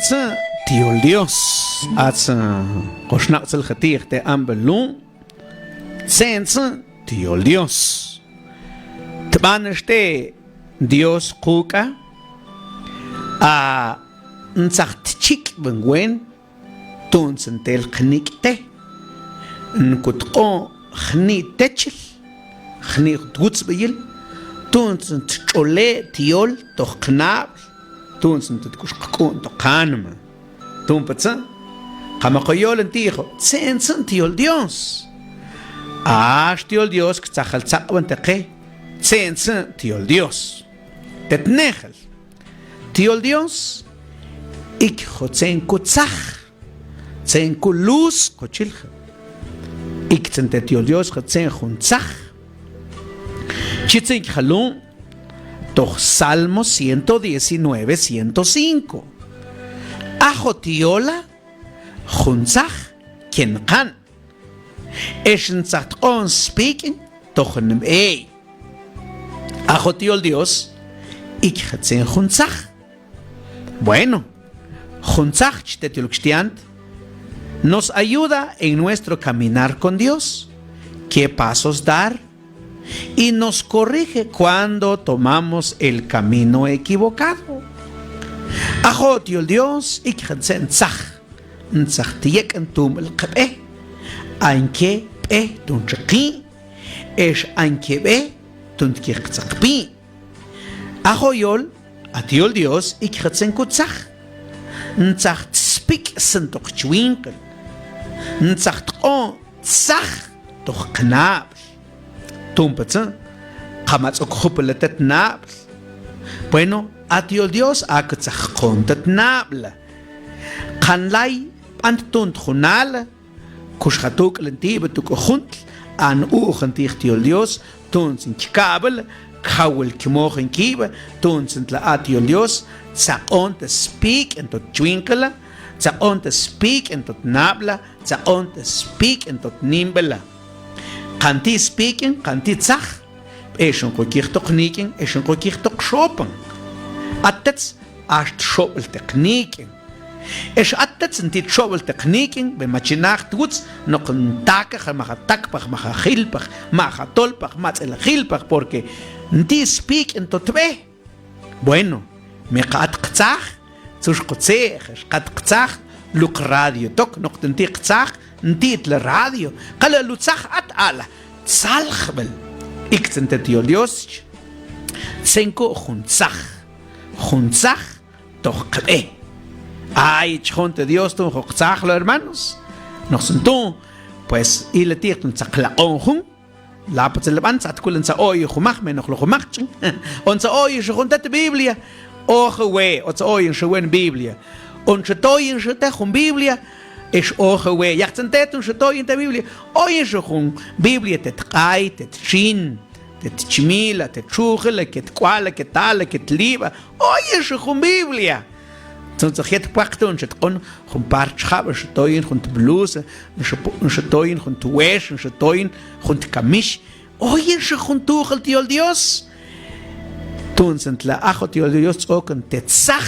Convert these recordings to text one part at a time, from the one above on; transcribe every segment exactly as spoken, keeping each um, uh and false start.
Tyol Dios. Ats, eh, ko xnaq'tzalja tiij te ambel lu'. Tsentsn tyol Dios. Tban x te Dios quk' a, a ntsaj tchik'bon wen, tu'ntsn tel qnik'te. Nkut q'o' jni' techil, jni' twutsbeyil, tu'ntsn tx'ole' tyol toj qnabl, tu'ntsn tet kux qk'u'on to qanma. Tu'npatz, kama ko yolen tiijo, tsentsn tyol Dios. Ax tyol Dios ktsajel tsaq'bon te ke, tsentsn tyol Dios. Tet nejel, tyol Dios, ikjo tsen kutsaj, tsen kuluz, ko chilja. Iktsn te tyol Dios, tsen jun tsaj. Chitsn kjalun, toj Salmo ciento diecinueve, ciento cinco. Ajo tyola, jun tsaj, kenqan. Ex ntsaj tq'oon spik'in, toj nb'ey. Ajo tyol Dios, ikja tsen jun tsaj. Bueno, jun tsaj ch te tyol kxtiant, nos ayuda en nuestro caminar con Dios, qué pasos dar, y nos corrige cuando tomamos el camino equivocado. Ajo tyol Dios, ikja tsen tsaj, ntsaj tyek'on tumel qb'e, anke b'e tun txeqi', ex anke b'e tun tki qtxeqpi'. Ajo yol, a tyol Dios, ikja tsen kutsaj, ntsaj tspik'sn toj chwinql, ntsaj tq'oon tsaj toj qnabl. Tu'npatz, kama tz'ok jupel tet nabl. Bueno, a tyol Dios, a ktsaj jqoon tet nabl. Kanlay b'ant tun tjunal, kux ja tuk'len ti' b'etuk juntl, a n-u'jan tiij tyol Dios, tu'ntsn kikabel, kjawel kmojen kib', tu'ntsn tla a tyol Dios, tsaq'on te spik'in tot chwinqla, tsaq'on te spik'in tot nabla, tsaq'on te spik'in tot nimbla. Kanti' spik'in, kanti' tsaj, b'ex xon ko kij to qnik'in, ex xon ko kij to qxopan. Ax tet, ax t-xobel te qnik'in. Ex ax tet nti' t-xobel te qnik'in, be ma chinaj twuts, noq ntakaj, maja takpaj, maja jilpaj, maja tolpaj, matz'el jilpaj, porque nti' spik'in tot be. Bueno, mi qa at qtzaj, tzux qutse'j, ex qa at qtzaj, luk radio tok, noq nti' qtzaj, nti' tla radio, kala' lu tzaj at ala, tzaljbel, iktzan te tyol Dios, tsen ko jun tzaj, jun tzaj, toj qbe. Ay, chon te Dios tun jun qtzajlo, hermanos. Noq tsen tun, pues, ila ti' tun tzaj laq'on jun. La patz la ban, tzat kulan tsa oy jumaj, me noq lo jumaj ch'en. On tsa oy xo jun te Biblia. Oje we, o tsa oy xo wen Biblia. On tsa toy xo te jun Biblia. Ex oje we, yaqtzan te tun xo toy te Biblia. Oy xo jun Biblia te tq'ay, te txin. Te tchmila, te txujila, ke tk'wala, ke tala, ke tliba. Oy xo jun Biblia. Tun tsa jet pwaq tun xo tq'on jun par txjab, xo toyin jun tblusa, xo toyin jun twex, xo toyin jun tkamix. Oy xo jun tujal tyol Dios. Tun tsen tla ajo tyol Dios tx'okan te tzaj.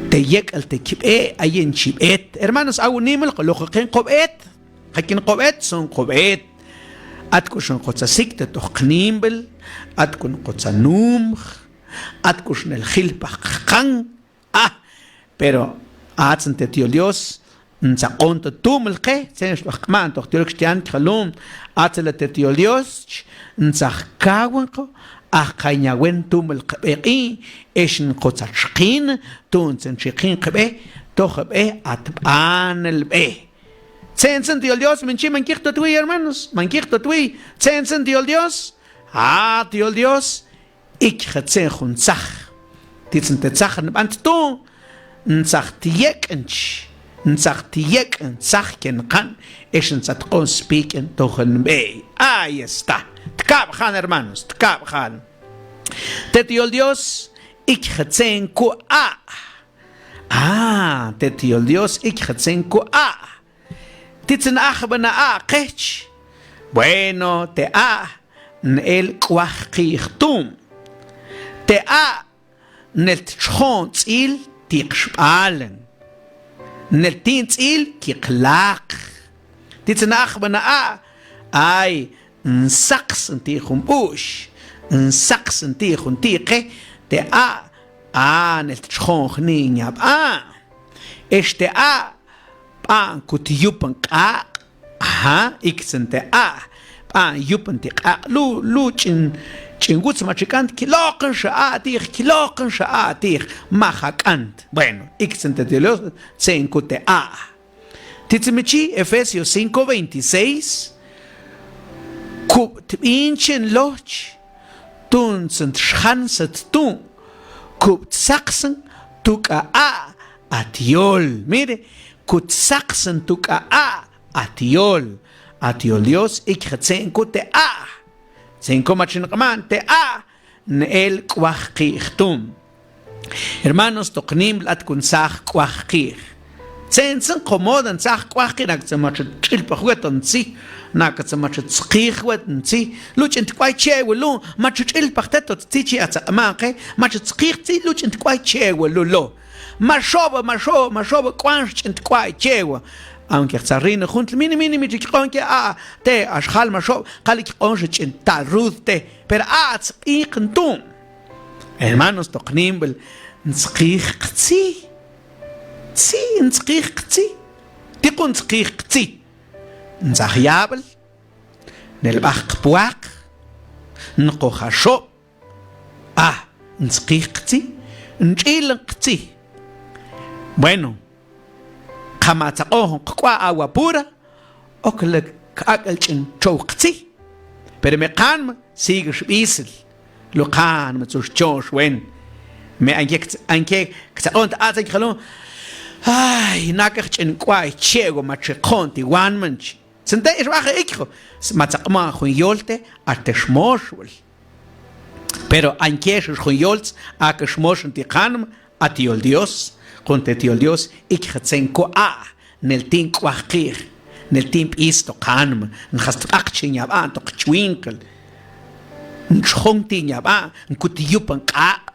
Te yek'al te kbe ayin chibet. Hermanos, aw nimel, koloqoqen kobet. Jakin kobet, son kobet. Atkun xon kotsa sikta toj qnimbel, atkun kotsa numj, atkun xnel jilpaj qkan. Ah, pero atzan te tyol Dios, ntsaq'on to tumel ke, tsen xbaj q'man toj tyol kxtian kjalum, atzan la te tyol Dios, ntsaj kawan ko, aj kayawen tumel qbe ki, ex nkotsa txkin, tun tsen txkin qbe, toj be, at banel be. Tsen tsen tyol Dios, min chi man kij to twi, hermanos, man kij to twi. Tsen tsen tyol Dios, a tyol Dios, ikja tsen jun tzaj. Titzan te tzaj nbant tun, ntsaj tyek'nch, ntsaj tyek'nch tzaj kenqan, ex ntsaj tq'on spik'in tojan be. Ahí está. Tkabjan, hermanos, tkabjan. Te tyol Dios, ikja tsen ku a. Ah, te tyol Dios, ikja tsen ku a. Titzin ajbana a kech. Bueno, te a, nel k'waj kij tum. Te a, nel tchjoon tz'il, ti' qxb'aln. Nel ti' ntz'il ki qlaqx. Ti' tsena ajb'en a' ay nsaqsn ti' jun b'ux, nsaqsn ti' jun ti'qe, te a' a nel tchjoon jni' nyab'a'. Ex te a' b'a'n kut yupn q'aq'. Aha, iktzan te a' b'a'n yupn ti' q'aq' lu' lu' ch'in ch'in wuts machik'ant kiloqn xa a' ti'j kiloqn xa a' ti'j maja'k'ant. Bueno, iktzan te Dios tze'en kut te a'. Ti' tsimichi Efesios cinco veintiséis, kub' tb'inchin loch, tu'ntzan txjan sat tu'n, kub' tsaqsn tuk'a a' at yol. Mire, kut tsaqsn tuk'a a' at yol. At yol Dios ikja tze'en kut te a'. Tze'en kut mach'in q'man te a' nel k'waj qi'j tu'n. Hermanos, toq niml at kun tzaj k'waj qi'j. Tze'ntzan komoda ntzaj k'waj qi'j, naktzan mach'a tx'ilpaj wet ntzi, naktzan mach'a tzqij wet ntzi, luch'in tk'way cheb'el lu', mach'a tx'ilpaj te to tzitzi chi atza q'manqe, mach'a tzqij tzitzi luch'in tk'way cheb'el lu' lo. Maxob' maxob' maxob' k'wan xch'in tk'way cheb'el. Aunque jtzarina juntl mini mini mi chi kq'on ke a' te axjal maxob' kali kq'on xch'in tal rud te, pero a' tzqij tu'n. Hermanos, toq niml ntzqij qtzi. Tzi ntzqij qtzi. Ti' qun ntzqij qtzi. Ntzaj yab'el, nelb'aj qpwaq, nqo jaxob'. A, ntzqij qtzi, nch'ilan qtzi. Bueno, qa ma tzaq'on jun qk'wa' agua pura, ok la kak'al ch'in chow qtzi. Pero me qanma sigue xb'isel. Lu qanma tzux chox wen. Me anke ktzaq'on ta atzan kjalun. Ay, nakaj ch'in k'way cheb'el mach'a jq'on ti' wan manch. Tzinte ix b'aj ikjo. Ma tzaq'ma jun yol te, a te xmoxwal. Pero anke xux jun yol tz, a ka xmoxon ti' qanma, a ti' yol Dios. Jun te ti' yol Dios ikja tzen ko a', nel tin k'waj qi'j, nel tin b'is to qanma, nxas tb'aq chin yab'an to qchwinqil, nchjon ti' yab'an, nkut yupan q'aq'.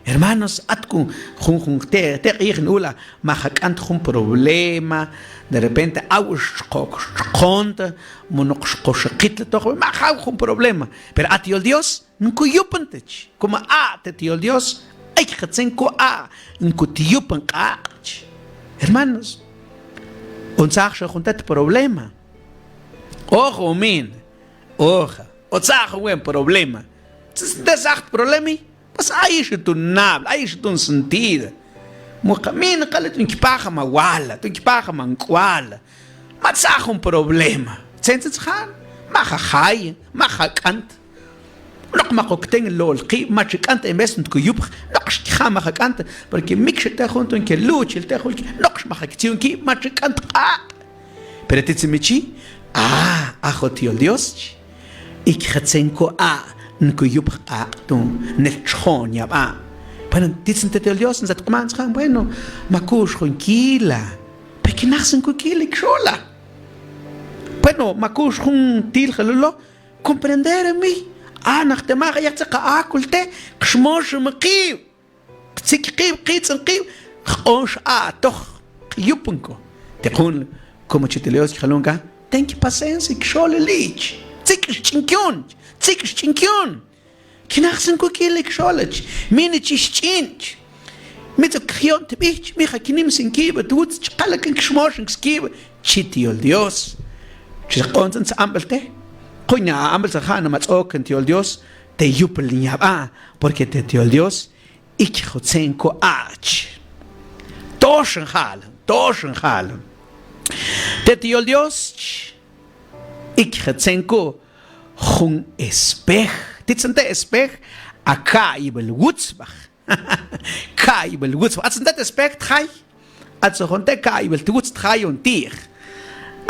Hermanos, at kun jun jun te te q'ij nula, ma jak'an jun problema, de repente aw xqo xqon ta, mu noq xqo xaqit la toq, ma jaw jun problema. Pero a ti' yol Dios, nku yupan tech. Kuma a' te ti' yol Dios, ay kjatzen ko a' nku ti' yupan q'aq' ch. Hermanos, un tzaj xa jun tet problema. Ojo, min. Oja. O tzaj jun wen problema. Tzaj te tzaj problemi. Pues ay ix tun nabl, ay ix tun sentido. Mu qa min qal tun kipajama wala, tun kipajama nk'wala. Ma tzaj jun problema. Tzen tzen tzjan, ma jajay, ma jak'ant. Noq ma qokten lol qib', ma chik'ant en vez ntkuyupx, noq xkjama jak'ant, porque mik xete jun tun ke luchil te jun, noq ma jaktzion kib', ma chik'ant q'aq'. Pero ti' tzimichi, a, a jot yol Dios, ikjatzen ko a', nkuyupx q'aq' tun, nel chjo'n yab'a'. Bueno, ti' tzin te yol Dios, nzat q'man tzjan, bueno, ma kux jun kila, pe kinaj tzin ko kila ik xola. Bueno, ma kux jun til jalulo, Comprender mi, a naq te ma yak tze qa akul te, qxmoxon mi qib', qtzik qib', qitz'on qib', q'ox a' toj, qyupon ko. Te qun, como chi te Dios kjalon ka, ten ki paciencia, kxola lich, tzik xch'in kyun, tzik xch'in kyun. Kinaj tzin ko kila kxola ch, mi ni chi xch'in ch. Mi tzuk kjion tb'ich, mi ja kinim sin kib' twutz, chi qal akan kxmoxon skib', chi ti' yol Dios. Chi q'on tzin tz'amb'al te. Qunya a amb'al tzin ja' na ma tz'okan ti' yol Dios, te yupal yab'a, porque te ti' yol Dios, ikjo tzen ko a'ch. Toxan ja'lan, toxan ja'lan. Te ti' yol Dios, ikjo tzen ko jun espej. Ti' tzin te espej, a ka'yb'al wutzb'aj. Ka'yb'al wutzb'aj. Atzun te espej tjay. Atzun jun te ka'yb'al twutz tjayon ti'j.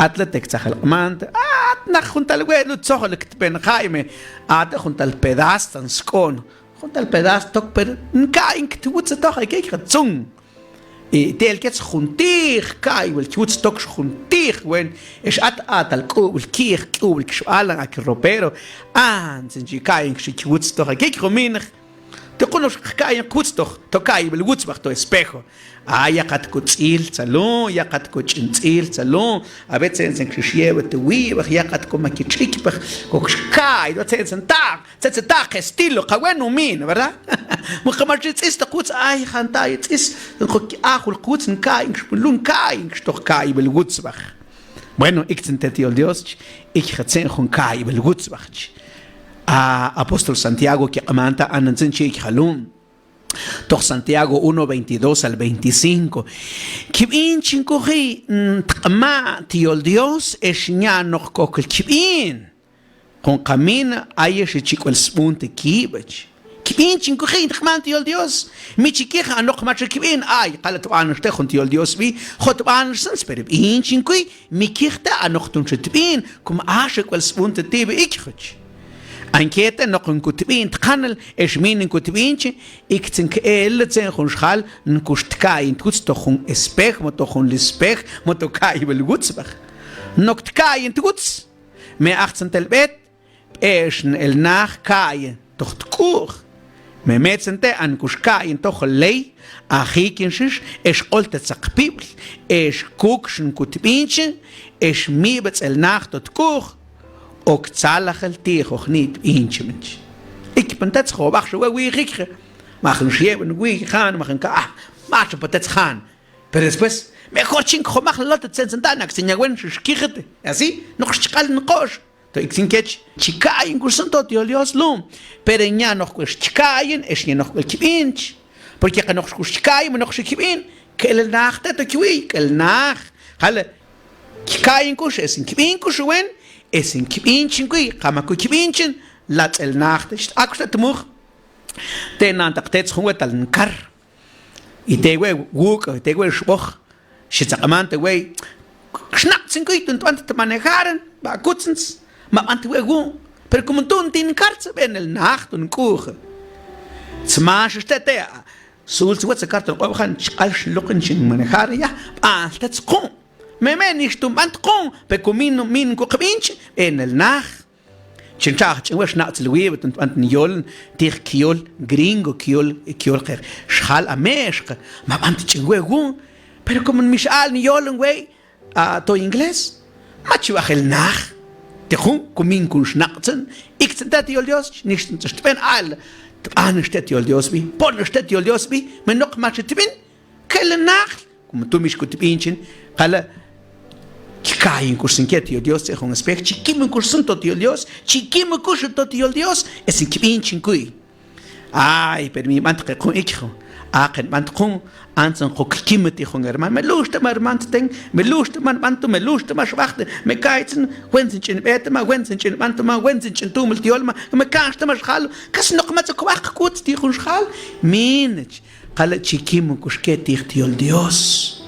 Atletek tzajal q'mant. At naq jun tal we' lu tzojol ktpen jayme. Ate jun tal pedazo tan sk'oon. Jun tal pedazo tok pero. Nka'y twutz toj ekik jatzun. I ti'el kets jun ti'j ka'yb'al twutz tokx jun ti'j wen. Ex at atal k'ub'l ki'j k'ub'l kxb'alan ak ropero. Antzin chi ka'y twutz toj ekik jun minx. Ti q'unux qka'ayin qwutz toj to ka'ayibel wutzb'aj to espejo. A, yaqat ko tz'il tsalun, yaqat ko ch'in tz'il tsalun. A veces tsen xyewet te wi'b'aj, yaqat ko ma kitx'ikb'aj, ko xka'ay to tsen tsen ta' tse tse ta' qe estilo, qa wen numin, ¿verdad? Mu qa max tz'is ta qwutz, ay, jantay tz'is, qo ajul qwutz nka'ayin kxpun lun, nka'ayin kxtoj ka'ayibel wutzb'aj. Bueno, iktzin te ti' yol Dios ch, ikxatzen jun ka'ayibel wutzb'aj ch. A apóstol Santiago kiq'manta, anantzin chi' ikxalun. Toj Santiago uno, veintidós al veinticinco. Kib'in chin kuji, mm, tq'ma ti' yol Dios, ex ña noq kokl kib'in. Jun kamin ayex chi k'wal sb'un te kib'ach. Kib'in chin kuji, tq'ma ti' yol Dios. Mi chi kij a noq macha kib'in, ay, k'al tb'anax te jun ti' yol Dios b'i, jot b'anax sens, pero b'in chin kuji, mi kij te a noq tun xa tb'in, kum axa k'wal sb'un te ti' b'i ikxach. Ankete noq nkutb'in tqanal, ex min nkutb'in chi, iktzin k'el tsen jun xjal, nkux tka'ayin twutz toj jun espej, mo toj jun lispej, mo toj ka'ayibel wutzb'aj. Nok tka'ayin twutz. Me ajtzan tel b'et, b'eex nel naj ka'ayin toj tk'u'j. Me metzan te an kux ka'ayin toj ley, ajikinxix, ex q'ol te tzaqpib'l, ex kukx nkutb'inchi, ex mib'atz'el naj to tk'u'j, ok tzalajel ti' jojni' tb'inchi minch. Ikpan tet xjob'aj xewe' wi'jikje, majan xyeb'an wi'jan, majan ka, ah, macha pa tet xjan. Pero después, mejor chin kjomaj lolta tsen tsen ta' nak tsen ñawen xixkijete. Así, noq xchq'al nqo'x. To iktzin kech, chi ka'ayin kux sun to ti' yol Dios lum. Pero ña noq k'wal xchka'ayin, ex ña noq k'wal kib'inch. Porque qa noq kux chka'ayin, ma noq xikib'in, k'el naj te to kiwi, k'el naj. Jale, ka'ayin kux, ex sin kib'in kux wen, ex sin kib'in chin kuy, qa ma kuy kib'in chin, latz'el naj te, xt'akux te tmuj. Te nantaq tet jun we' tal nkar. I te we' wuk', i te we' xb'oj, xi tzaq'man te we', xnaq'tzin kuy tun tb'ant tmanejaran, b'akutzin, ma b'ant we' wu', pero como tun tin kar, tzeb'enel naj tun k'u'j. Tzmax xte te, sul tzwet tzakar tun q'ob'jan, chq'al xloqin chin manejar, ya, b'anjl te tzq'un. Me me nix tun b'ant q'un, pero como min, min kuqb'inch, b'enel naj. Chin txaj ch'in we' xnaq'tzil wi'b'a tun tb'ant nyol, ti' jkyol gringo, kyol, kyol qe xjal a mexq, ma b'ant ch'in we' wu', pero como mi x'a'l nyol we' a to inglés, ma chi b'ajel naj. Ti' jun, kumin kun xnaq'tzin, iktzin te ti' yol Dios, nix tb'en a'l, tb'anix te ti' yol Dios b'i, ponix te ti' yol Dios b'i, me noq ma chi tb'in, k'el naj, Como tun mi xkutb'inchin, qala' kika'yin kux sin ke ti' yol Dios, tse' jun espej, chi kimkux sun to ti' yol Dios, chi kimkux to ti' yol Dios, es kib'inchin kuy. Ay, pero mi b'ant qe qun ikjo, a qe nb'ant qun, antzan quk' kimti jun hermano, me luxtama hermano ten, me luxtama nb'ant tu, me luxtama xb'ajt, me kaytzin, wentzin ch'in b'etma, wentzin ch'in b'antma, wentzin ch'in tumil ti' yolma, me kaxtama xjal, kas noq ma tz'ok b'aj qk'ut ti' jun xjal, minch. Qala' chi kimkux ke ti' ti' yol Dios.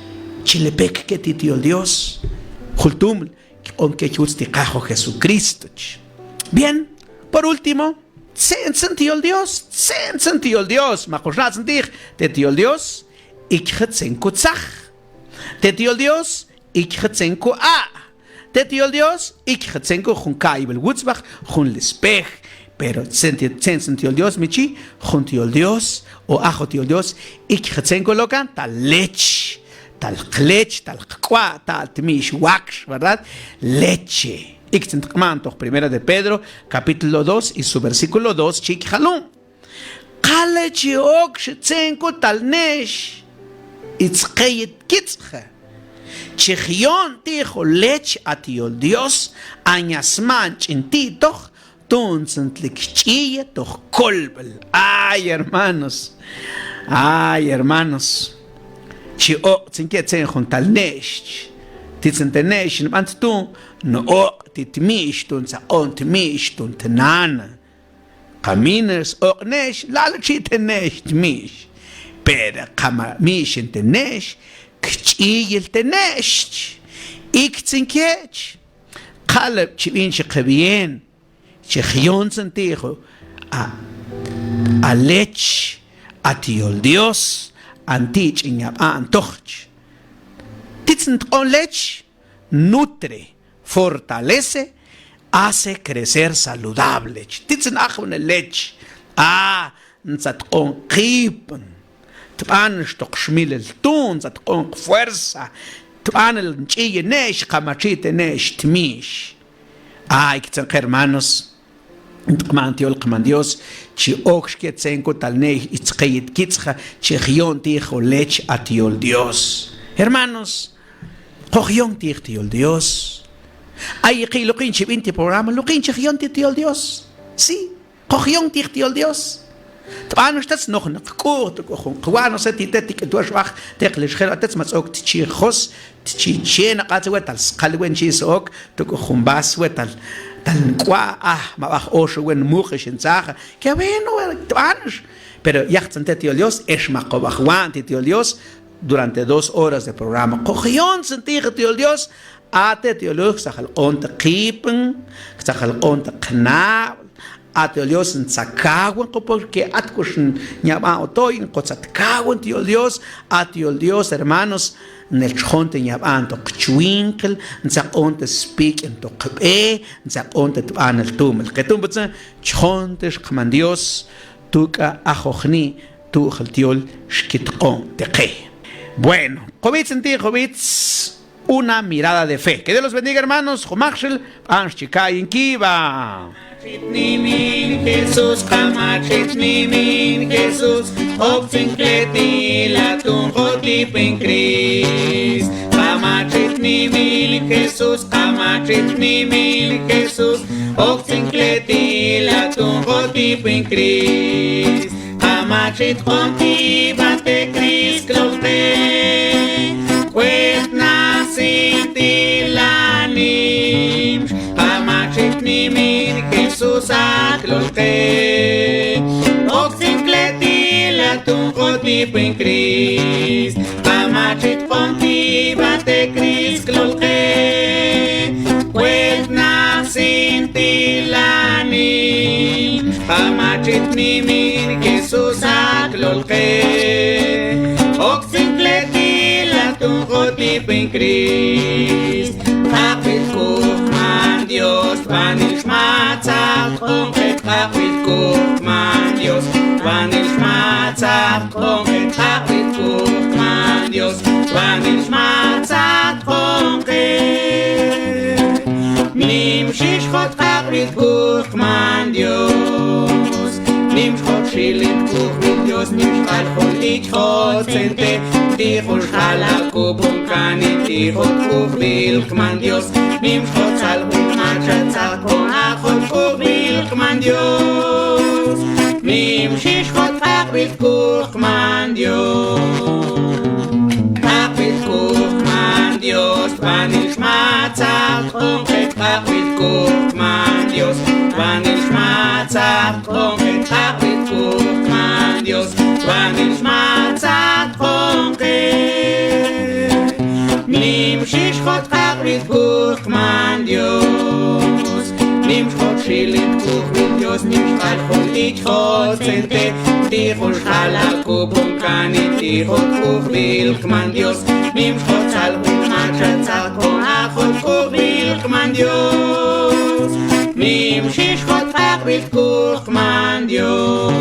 Chi lepek ke ti' ti' yol Dios. Jultuml, kq'on ke chwutz ti' qajo Jesucristo. Bien, por último, tsentzin ti' yol Dios, tsentzin ti' yol Dios. Ma qux na'tzin ti', te ti' yol Dios, ikxi tsen kutzaj. Te ti' yol Dios, ikxi tsen ku a'. Te ti' yol Dios, ikxi tsen ku jun ka'yibel wutzb'aj, jun lespej. Pero tsentzin ti' yol Dios, mi chi, jun ti' yol Dios, o ajo ti' yol Dios, ikxi tsen ku lokan, ta lech, ta lech, ta lech, ta lech, ta lech, ta lech, ¿verdad? Leche. Iktzin tq'man toj Primera de Pedro, capítulo dos y su versículo dos, chi jalum. Qala' chi okx tsen ku tal ne'ex, itzqeyit kitz'j. Chi jyon ti' jol lech a ti' yol Dios, a ña sma'n ch'in ti' toj, tuntzin tlik xch'iye toj kolb'el. Ay, hermanos. Ay, hermanos. Chi oq' tsen ke tsen jun tal ne'ex. Titzin te ne'ex nb'ant tu', noq oq' ti' tmi'x tun tzaq'on tmi'x tun tnana. Qa miners oq' ne'ex, lalo chi te ne'ex tmi'x. Pero qa ma mi'xin te ne'ex, kch'iyil te ne'ex. Iktzin kech, qala' chi b'inchi qe bien, chi jyontzin ti' jol a, a lech a ti' yol Dios, an ti' ch'in yab'an tojch. Titzin tq'on lech, nutre, fortalece, hace crecer saludable. Titzin ajwan lech. A, ntzat q'oon qipn. Tb'anx tok xmilel tun, ntzat q'oon qfuerza. Tb'anel nch'iyenex, qa matxitenex tmix. Ay, ktzan qe hermanos, ntq'man ti' yol qMan Dios, chi okx ke tzenkut tal nej itzqeyit kitz'ja, chi jyon ti' jolech a ti' yol Dios. Hermanos, qojyon ti' ti' yol Dios. Ay, iqi' luqin chi bin ti' programa, luqin chi jyon ti' ti' yol Dios. Sí, qojyon ti' ti' yol Dios. Tb'anx tet snojnaq k'u'j, tuk' jun qwa, no sé, ti' tet tik'itwa xb'aj, teq li xjel a tet ma tz'ok tchi jos, tchi che naq a tzet wetal sqal wen chi sok, tuk' jun vas wetal, tal nk'wa, ah, ma b'aj oxo wen muqix ntzaj, qué bueno, tb'anx. Pero yajtzan tet ti' yol Dios, ex ma qob'aj wan ti' ti' yol Dios, durante dos horas de programa. Qojyontzan ti' ti' yol Dios, a tet ti' yol Dios, ktzajal q'oonteq qipn, ktzajal q'oonteq qnab'l, a ti' yol Dios ntzakawin qo, porque at kux nyab'an otoy, nqotzat kawin ti' yol Dios, a ti' yol Dios, hermanos, neltxon te nyab'an tok chwinqil, ntzaq'on te spik'in tok b'e, ntzaq'on te tb'anel tumel. Qe tun butzen, chjon te xqman Dios, tuk'a ajojni, tu'jal ti' yol xkitq'on te qe. Bueno, q'ob'itz nti', q'ob'itz una mirada de fe. Que Dios los bendiga, hermanos. Jumajxil, b'anx chi ka'yin kiwa. Tnimin Jesús, qa matx'it tnimin Jesús, oktzin kletila tun jotipin Krist. Qa matx'it tnimin Jesús, qa matx'it tnimin Jesús, oktzin kletila tun jotipin Krist. Qa matx'it q'ontib'an te Krist klolqe, k'wet nax sin ti' la nimx. Qa matx'it tnimin Jesús a klolqe, oktzin kletila tun jotipin Krist. Qa matx'it q'ontib'an te Krist klolqe, k'wet nax sin ti' la nimx. Qa matx'it tnimin Jesús a klolqe, oktzin kletila tun jotipin Krist. Tq'aq'b'il k'u qMan Dios, tb'anil xmatzat q'onqe. Tq'aq'b'il k'u qMan Dios, tb'anil xmatzat q'onqe. Tq'aq'b'il k'u qMan Dios, tb'anil xmatzat q'onqe. Nimxix jot tq'aq'b'il k'u qMan Dios. Nimx jot xilin k'u qMan Dios, nimx k'al jol ich jot tzente ti' jol xjal a k'u pon kani ti' jot k'u qb'il qMan Dios. Nimx jot tzalj jun mach'a tzaqk'on a jot k'u qb'il qMan Dios. Nimxix jot tq'aq'b'il k'u qMan Dios. Tq'aq'b'il k'u qMan Dios, tb'anil xmatzat q'onqe. Tq'aq'b'il k'u qMan Dios, tb'anil xmatzat q'onqe. Tq'aq'b'il k'u qMan Dios, tb'anil xmatzat q'onqe. Nimxix jot tq'aq'b'il k'u qMan Dios. Nimx jot xilin k'u qMan Dios, nimx k'al jol ich jot tzente ti' jol xjal a k'u pon kani ti' jot k'u qb'il qMan Dios. Nimx jot tzalj jun mach'a tzaqk'on a jot k'u qb'il qMan Dios. Nimxix jot tq'aq'b'il k'u qMan Dios.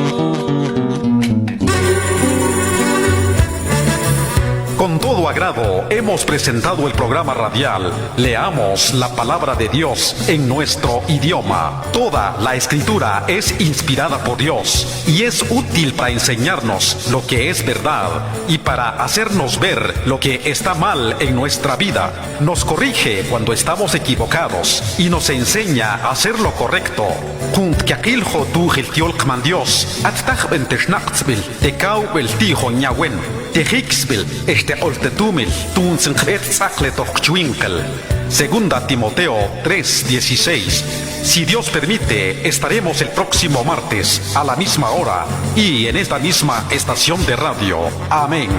Con todo agrado hemos presentado el programa radial Leamos la palabra de Dios en nuestro idioma. Toda la escritura es inspirada por Dios y es útil para enseñarnos lo que es verdad y para hacernos ver lo que está mal en nuestra vida. Nos corrige cuando estamos equivocados y nos enseña a hacer lo correcto. Junt kyaqil jot tuujil ti' yol qMan Dios, at tajb'en te xnaq'tzb'il, te kawb'el ti' jot nyawen, te jiksb'il, ex te q'oltetumil, tuuntzin qb'et tz'aqle toj qchwinqel. Segunda Timoteo tres dieciséis. Si Dios permite, estaremos el próximo martes a la misma hora y en esta misma estación de radio. Amén.